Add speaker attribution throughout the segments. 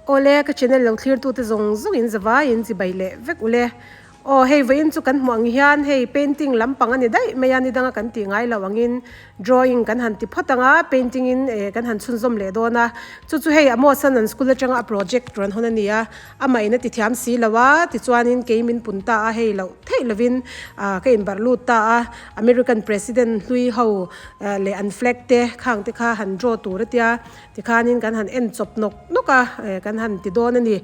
Speaker 1: Awle, ka channel lo thlir tute zawng zawng in zavai in chibai leh vek ule. Aw hei vawiin chu kan hmuh ang hian hei painting lampang a ni daih mai a, nidanga kan tih ngai loh angin drawing kan han ti phawt ang a, painting in eh kan han chhunzawm leh dawn a. Chu chu hei Amos-an an school atanga a project rawn hawn a ni a, amah in a ti thiam si lo a, tichuanin kei min pun ta a, hei loh theih lovin ah ka inbarh lut ta a, American President hlui ho leh an flag te khang te kha han draw tur a tia. Tikhanin kan han en chawp nawk nawk a, kan han ti dawn a ni.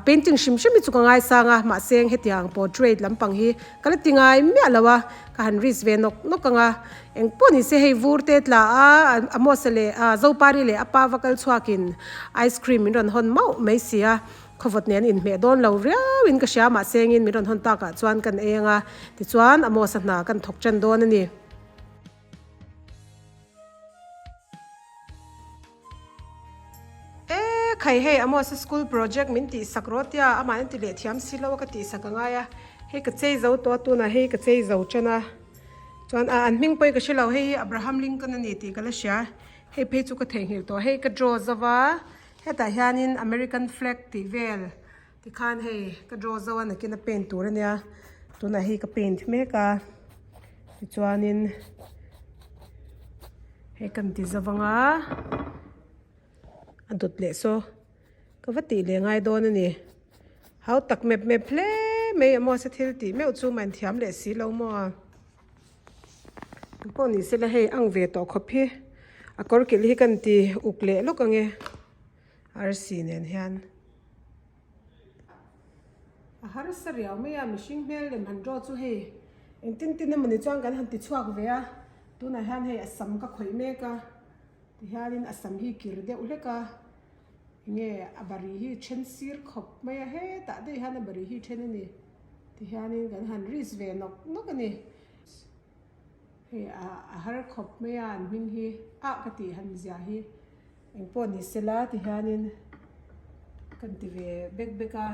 Speaker 1: Painting hrim hrim hi chu ka ngaisang a, mahse hetiang portrait lampang hi ka la ti ngai miah lo a, ka han risk ve nawk nawk ang a. Eng pawh ni se hei vur te tla a, Amos-a leh Zopari leh a pa va kal chhuakin ice cream min rawn hawn mauh mai si a, khawvawt nen inhmeh dawn lo riauin ka hria, mahse engin min rawn hawn takah chuan kan ei ang a, tichuan Amos-a hna kan thawk tan dawn a ni. E khai hei Amos-a school project min tih sak rawh tia amah an ti leh thiam si lo a ka tih sak angai a hei ka chei zo tawh a tunah hei ka chei zo tan a chuan ah an hming pawh hi ka hre lo hei hi Abraham Lincoln a ni tih ka la hria hei phei chu ka theihnghilh tawh hei ka draw zo va hetah hianin American flag tih vel tikhan hei ka draw zo a nakin a paint tur ania tunah hei ka paint mek a tichuanin hei kan ti zo vang a a dawt leh saw ka va tih leh ngai dawn a ni hau tak mep mep hle mai a maw se thil tih meuh chu mah inthiam leh si lo maw pawh ni sela hei ang ve tawh khawp hi a kawr kilh hi kan ti uk leh lawk ange. Arsi nen hian a harsa riau mai a, mihring hmel lem han draw chu hei engtin tin emawni chuan kan han ti chhuak ve a, tunah hian hei a sam ka khawih mek a, tihianin a sam hi kir deuh hlek a, enge a bari hi then sir khawp mai a, hetah daih hian a bari hi then a ni, tihianin kan han risk ve nawk nawk a ni. Hei a har khawp mai a an hming hi ah ka tih han zia hi eng pawh ni sela ti hianin kan ti ve bek bek a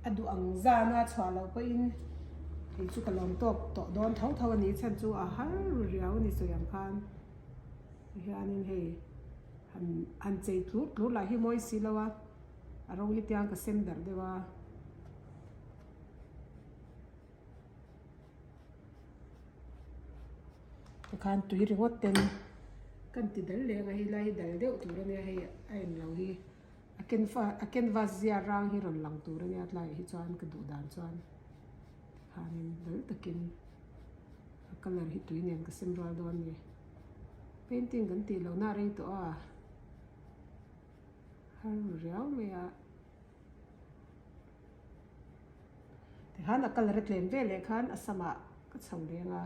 Speaker 1: a duh ang zan a chhuah loh pawhin kei chu ka lawm tawk tawh dawn tho tho a ni chhan chu a har ru riau a ni sawi ang khan ti hianin hei han han chei tlur tlur lah hi mawi si lo a a rawng hi tiang ka sem darh deuh a. Tikhan tui ringawt ten kan ti dal leng a hei lai hi dal deuh tur ania hei a en lo hi a canva a canvas zia rang hi rawn lang tur ania tlaiah hi chuan ka duh dan chuan tikhanin dal takin a colour hi tui nen ka sem rual dawn a ni painting kan tih lohna a rei tawh a har riau mai a. Tikhan a colour a tlem ve leh khan a samah ka chho leng a.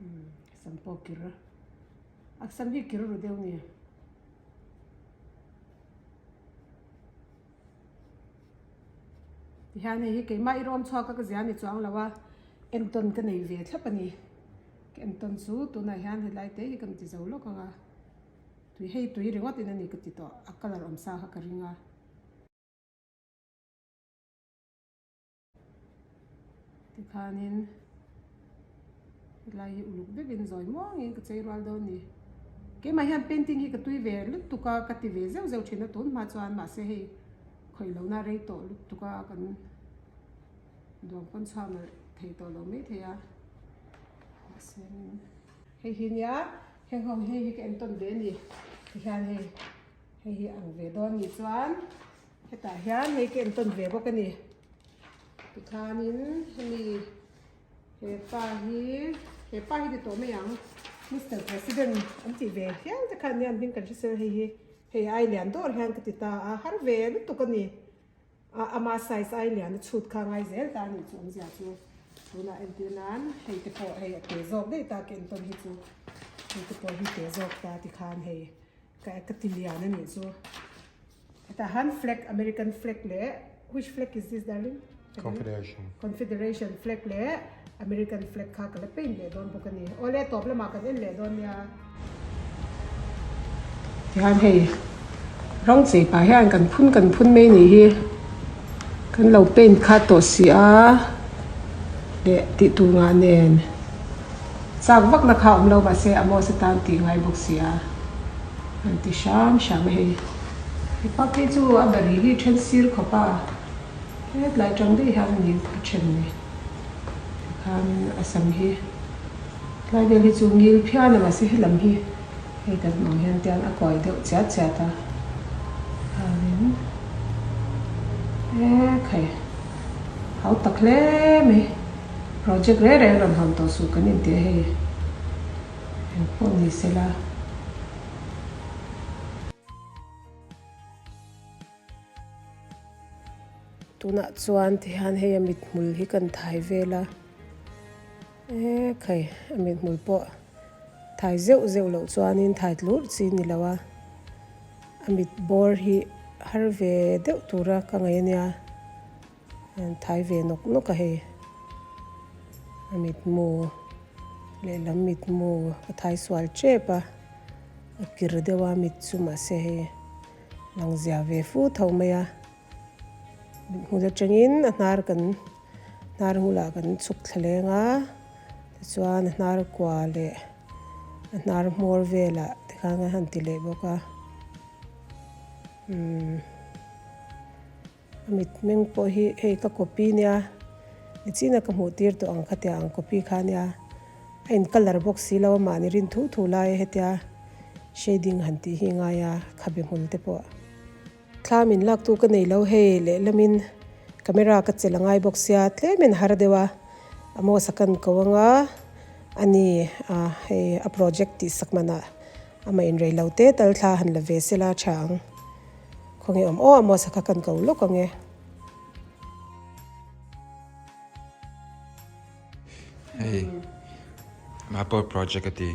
Speaker 1: Umm sam pawh kir a sam hi kir ru deuh ni. Tihian hei hi keimah i rawm chhuak a ka zia ni chuang lo a, entawn ka nei ve thlap a ni. Ka entawn chu tunah hian helai te hi ka ti zo lawk ang a, tui hei tui ringawt in a ni ka ti tawh, a colour awm sa kha ka ring a. Tikhanin helai hi uluk deuhin zawi muangin ka chei rual dawn a ni. Keimah hian painting hi ka tui ve lutuk a, ka ti ve zeuh zeuh thin a tun hma chuan mahse hei khawih lohna rei tawh lutuk a kan duang pawn chhuak nalh thei tawh lo mai thei a. Mahse hei hi nia heng ho hi hei hi ka entawn ve a ni tihian hei hei hi ang ve dawn a nih chuan hetah hian hei ka entawn ve bawk a ni. Tikhanin hemi hepa hi hepa hi ti tawh mai ang Mister President an tih ve hial te khan nia an hming kan hre sel hei hi hei ai lian dawr hian ka ti ta a har ve lutuk a ni a ama size ai lian a chhut kha ngai zel ta a nih chu awmzia chu tunah entir nan hei te pawh hei a te zawk daih ta ka entawn hi chu hei te pawh hi te zawk ta tikhan hei ka ka ti lian a nih chu. Hetah han flag American flag leh which flag is this darling?
Speaker 2: Confederation.
Speaker 1: Confederation flag leh American flag kha ka la paint leh dawn bawk a ni. Awle tawp lamah kan en leh dawn nia. Tihian hei rawng chei pah hian kan phun kan phun mai ni hi. Kan lo paint kha tawh si a leh tih tur ngah nen chak vak na kha awm lo mahse Amos atan tih ngai bawk si a an ti hram hram a hei. Hepa phei chu a bari hi then sir khawp a hetlai tang daih hian a ni a then ni tikhanin a sam hi tlai vel hi chu ngil phian a mahse helam hi. Hei kan hmuh ang hian tian a kawi deuh chiat chiat a, khanin ekhai hau tak hle mai project reng reng rawn hawn tawh suh kan inti a hei engpawh ni sela. Tunah chuan tihian hei a mithmul hi kan thai vel a. E khai, a mithmul pawh thai zeuh zeuh loh chuanin thai tlur chi ni lo a, a mit bawr hi har ve deuh tura ka ngaih a nia, an thai ve nawk nawk a hei, a mithmu lehlam mithmu a thai sual tep a, a kir deuh a mit chu mahse hei lang zia ve fu tho mai a, mithmul atangin a hnar kan. Hnar hmulah kan chhuk thla leng a, tichuan a hnar kua leh a hnar hmawr velah tikhan a han ti leh bawk a, umm a mitmeng pawh hi hei ka copy nia nichina ka hmuh tir tawh ang khatia ang copy kha nia a in colour bawk si lo a mahni rin thu thu lai a hetia shading han tih hi ngai a khabe hmul te pawh. Thla min lak tu ka nei lo hei lehlamin camera ka chelh a ngai bawk sia tlemin har deuh a Amos a kan ko anga ani a hei a project tih sak manah amah in rei lo te tal thla han la ve sela tha ang khawnge awm aw Amos a kha kan ko lawk ang e.
Speaker 2: Hei mah pawh project a ti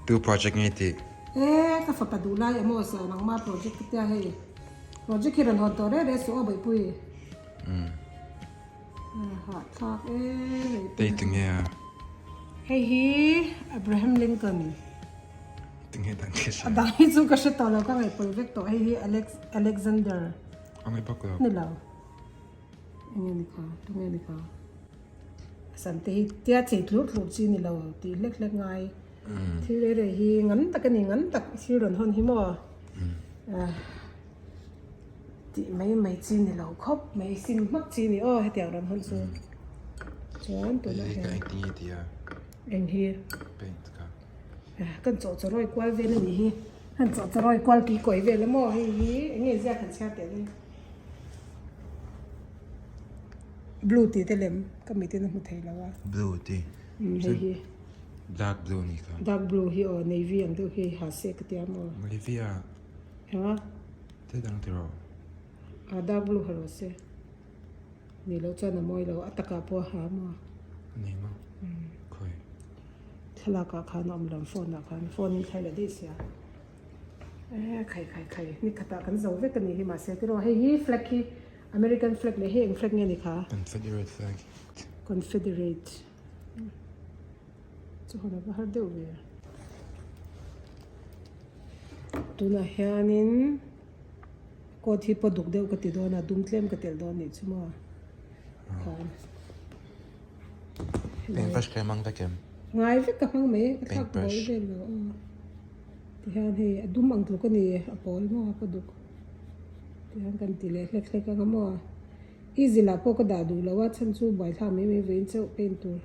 Speaker 2: tu project nge tih.
Speaker 1: E ka fapa duh lai emaw sa nangma project ka tia hei project hi rawn hawn tawh reh reh suh aw Baihpui. Hahthlak e hei.
Speaker 2: Hei tu nge a?
Speaker 1: Hei hi Abraham Lincoln.
Speaker 2: Tu nge dang ka hria.
Speaker 1: A dang hi chu ka hre tawh lo ka ngaihpawlh vek tawh hei hi Alex Alexander.
Speaker 2: A ngai bawk lo.
Speaker 1: Ni lo. Enge ni kha tunge ni kha a sam te hi tia chei tlur tlur chi ni lo tih hlek hlek ngai thil rei rei hi ngan tak a ni ngan tak thil rawn hawn hi maw tih mai mai chi ni lo khawp mai sim hmak chi ni aw hetiang rawn hawn chu chuan tunah hian eng hi kan chawh chawrawi kual vel a nih hi kan chawh chawrawi kual tui kawi vel a maw hei hi enge ziak han chhiar teh le. Blue tih te lem ka mit in a hmu thei lo a.
Speaker 2: Blue tih.
Speaker 1: Hei hi.
Speaker 2: Dark blue ni kha.
Speaker 1: Dark blue hi aw navy ang deuh hi ha se ka tia maw.
Speaker 2: Navy a.
Speaker 1: Eng a?
Speaker 2: Thil dang ti rawh.
Speaker 1: A dark blue ha rawh se. Ni loh chuan a mawi lo a takah pawh a ha maw.
Speaker 2: A nei maw? Khawi.
Speaker 1: Thlalak ah khan a awm lo phone ah khan phone in thlai la daih sia. Eh khai khai khai ni khatah kan zo vek a ni hi mahse tiraw hei hi flag hi American flag leh hei eng flag nge ni kha?
Speaker 2: Confederate flag.
Speaker 1: Confederate chu hawn a va har deuh ve. Tunah hianin coat hi pawh duk deuh ka ti dawn a dum tlem ka telh dawn nih chu maw khan.
Speaker 2: Paintbrush ka hmang vek em?
Speaker 1: Ngai vek ka hmang mai ka thlak buai vel lo aw. Tihian hei a dum ang tluk a ni a pawl maw a paw duk tihian kan ti leh hlek hlek ang a maw easel ah pawh ka dah duh lo a chhan chu buaithlak mai mai vawiin chauh paint tur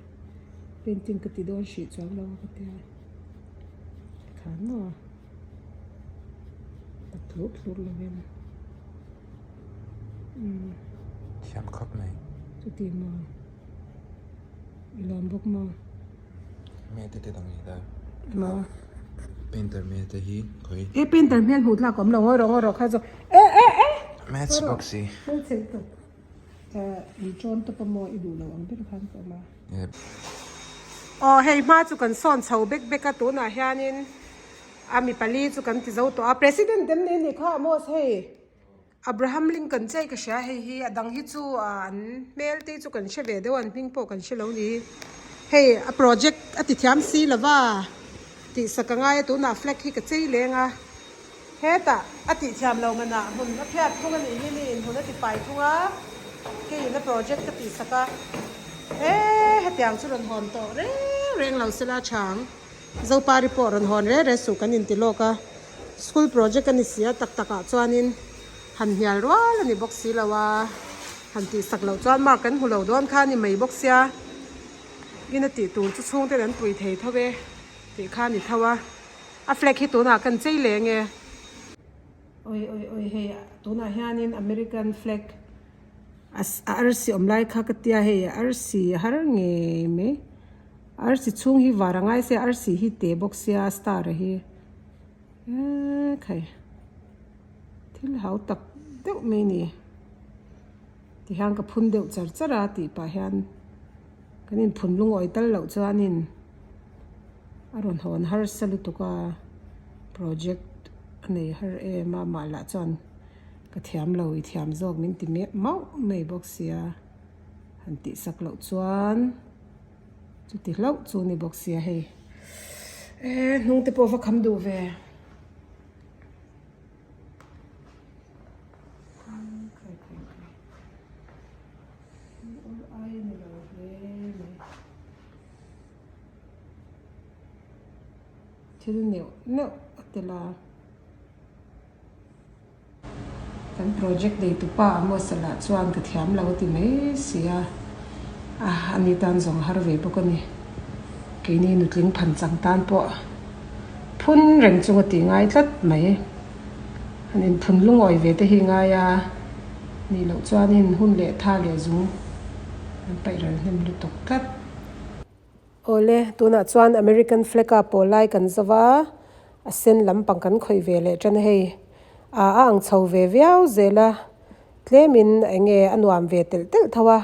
Speaker 1: painting ka ti dawn hrih chuang lo a ka tia tikhan maw a thlur thlur lo in umm
Speaker 2: thiam khawp mai
Speaker 1: chuti maw i lawm bawk maw.
Speaker 2: Mete te dang ni ta. Emaw. Painter mete hi khawi.
Speaker 1: E painter hmel hmuh tlak awm lo ngawi rawh ngawi rawh kha chu e e e.
Speaker 2: Match box hi.
Speaker 1: Hmel chhe lutuk. I chawn tawp a maw i duh lo ang ber khan ka awm a. Aw hei hma chu kan sawn chho bek bek a tunah hianin a mi pali chu kan ti zo tawh a president em ni nih kha Amos hei. Abraham Lincoln chiah ka hria hei hi a dang hi chu an hmel te chu kan hre ve deuh a an hming pawh kan hre lo ni hei a project a ti thiam si lova tih sak a ngai a tunah flag hi ka chei leng a hetah a tih thiam lo manah hmun a phiat thung a nih hi mi in hmun a ti fai thung a. Keiin a project ka tih sak a, eee hetiang chu rawn hawn tawh reng reng lo sela chhang Zopari pawh rawn hawn reng reng suh kan inti lawk a, school project a ni si a tak tak ah chuanin han hnial rual a ni bawk si lo a, han tih sak loh chuan mark kan hmu lo dawn kha a ni mai bawk sia, ina tih tur chu chhungten an pui thei tho e tih kha a ni tho a, a flag hi tunah kan chei leh nge. Oi oi oi hei tunah hianin American flag a arsi awm lai kha ka tia hei arsi a har ngei mai arsi chhung hi var a ngai sia arsi hi te bawk sia star a hi eee khai thil hau tak deuh mai a ni tihian ka phun deuh char char a tih pah hian kan inphun lungawi tal loh chuanin. A rawn hawn harsa lutuk a, project a nei har em a, amah lah chuan ka thiam lo i thiam zawk min ti meuh mauh mai bawk sia, han tih sak loh chuan chuti hlauh chu ni bawk sia hei eh hnung te pawh va kham duh ve. Thil neuh neuh a tel a. Kan project neitu pa Amos a lah chuan ka thiam lo a ti mai si a, a ani tan zawng a har ve bawk a ni. Keini nutling phan chang tan pawh phun reng chung a ti ngai tlat mai. Han inphun lungawi ve te hi ngai a nih loh chuanin hun leh tha leh zung an paih ral hnem lutuk tlat. Awle, tunah chuan American flag a pawl lai kan zo va, a sen lampang kan khawih ve leh tan a hei. A a ang chho ve viau zel a, tlemin eng nge a nuam ve telh telh tho a,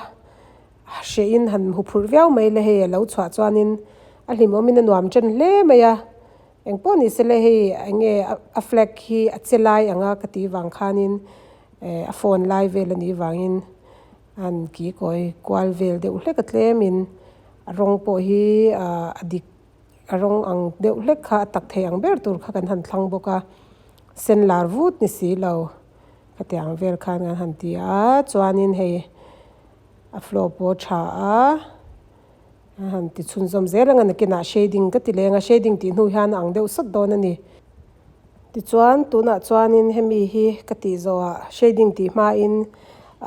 Speaker 1: hrehin han hmu phurh viau mai le hei a lo chhuah chuanin a hlimawmin a nuam tan hle mai a. Eng pawh ni se le hei eng nge a flag hi a che lai ang a ka tih vang khanin eh a phone lai vel a nih vangin An ki kawi kual vel deuh hlek a tlemin a rawng pawh hi ah a dik a rawng ang deuh hlek kha a tak thei ang ber tur kha kan han thlang bawk a sen lar vut ni si lo khatiang vel khan kan han ti a chuanin hei a floor pawh a tha a a han ti chhunzawm zel ang a nakinah shading ka ti leng a shading tih hnu hian a ang deuh sawt dawn a ni. Tichuan tunah chuanin hemi hi ka tih zawhah shading tih hmain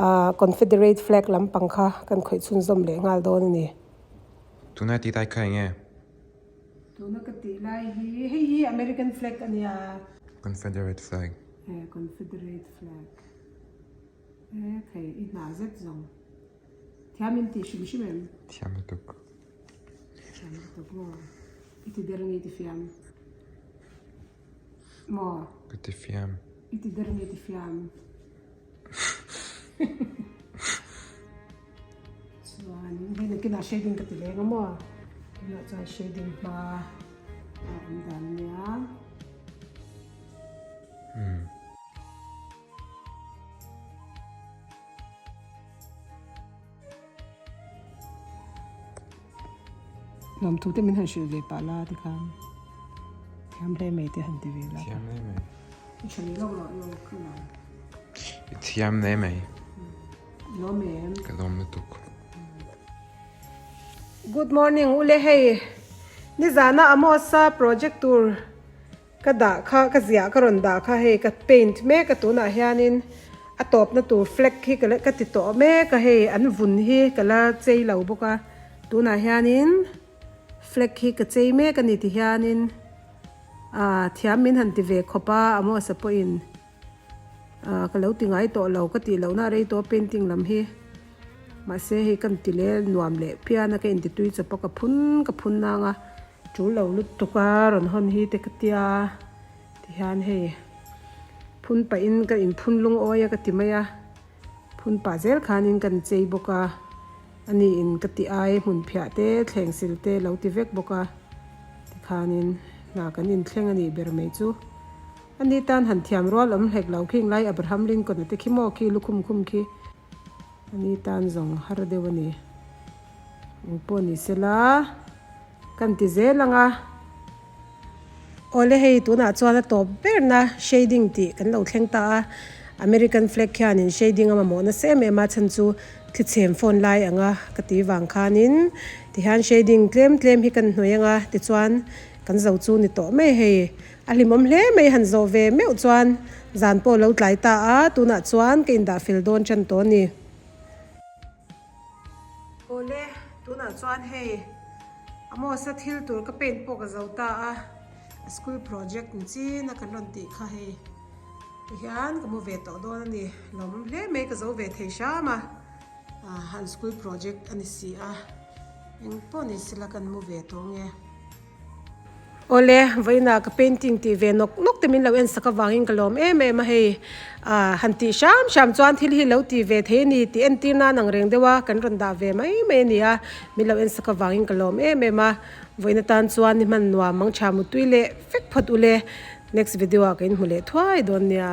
Speaker 1: ahh confederate flag lampang kha kan khawih chhunzawm leh nghal dawn a ni.
Speaker 2: Tuna tih lai kha eng nge?
Speaker 1: Tuna ka tih lai hi hei hi American flag a nia.
Speaker 2: Confederate flag.
Speaker 1: Eh confederate flag. Eh khei i hna zet zawng. Thiam in tih hrim hrim em?
Speaker 2: Thiam lutuk.
Speaker 1: Thiam lutuk maw? I ti der nge i ti fiam? Maw?
Speaker 2: Ka ti fiam.
Speaker 1: I ti der nge i ti fiam? Chuan hei nakinah shading ka ti leng a maw? Tunah chuan shading hma a awm dan nia.
Speaker 2: Umm.
Speaker 1: Nuamthu te min han hrilh ve pah la tikhan thiam hle mai te han ti ve la.
Speaker 2: Thiam hle mai.
Speaker 1: I tha leh lawk loh emaw ka lo.
Speaker 2: I thiam hle mai.
Speaker 1: I lawm em?
Speaker 2: Ka lawm lutuk.
Speaker 1: Good morning ule hei nizana Amosa project tur Ka dah kha ka ziah ka rawn dah kha hei ka paint mek a tunah hianin a tawpna tur flag hi ka la ka ti tawh mek a hei an vun hi ka la chei lo bawk a tunah hianin flag hi ka chei mek a ni ti hianin ah thiam min han ti ve khawp a Amosa pawhin ah ka lo ti ngai tawh lo ka tih lohna a rei tawh a painting lam hi mahse hei ka inti leh nuam leh phian a ka inti tui chawp a ka phun ka phun nang a. Tul lo lutuk a rawn hawn hi te ka tia tihian hei phun pahin ka inphun lungawi a ka ti mai a phun pah zel khanin kan chei bawk a ani in ka ti ai hmun phiah te thleng sil te lo ti vek bawk a tikhanin hna kan inthleng a nih ber mai chu ani tan han thiam rual awm hlek lo khing lai Abraham Lincoln a te khi maw khi lukhum khum khi. Ani tan zawng har deuh a ni. Eng pawh ni sela kan ti zel ang a. Awle hei tunah chuan a tawp berna shading tih kan lo thleng ta a. American flag khianin shading a mamawh nasa em em a chhan chu thlichhem phone lai anga ka tih vang khanin tihian shading tlem tlem hi kan hnawih anga tichuan kan zo chu ni tawh mai hei a hlimawm hle mai han zawh ve meuh chuan zan pawh lo tlai ta a tunah chuan ka indah fel dawn tan tawh a ni. Awle, tunah chuan hei Amos-a thil tur ka paint pawh ka zo ta a, a school project ni chin a kan rawn tih kha hei tihian ka mu ve tawh dawn a ni, lawmawm hle mai ka zo ve thei hram a, an school project a ni si a, eng pawh ni sela kan mu ve tawh nge. Awle, vawiinah ka painting tih ve nawk nawk te min lo en sak avangin ka lawm em em a hei. Ah, han tih hram hram chuan thil hi lo ti ve thei a ni tih entir nan ang reng deuh a, kan rawn dah ve mai mai a ni a, min lo en sak avangin ka lawm em em a. Vawiin atan chuan ni hman nuam mang tha mutui leh vek phawt ule. Next video ah ka inhmu leh thuai dawn nia.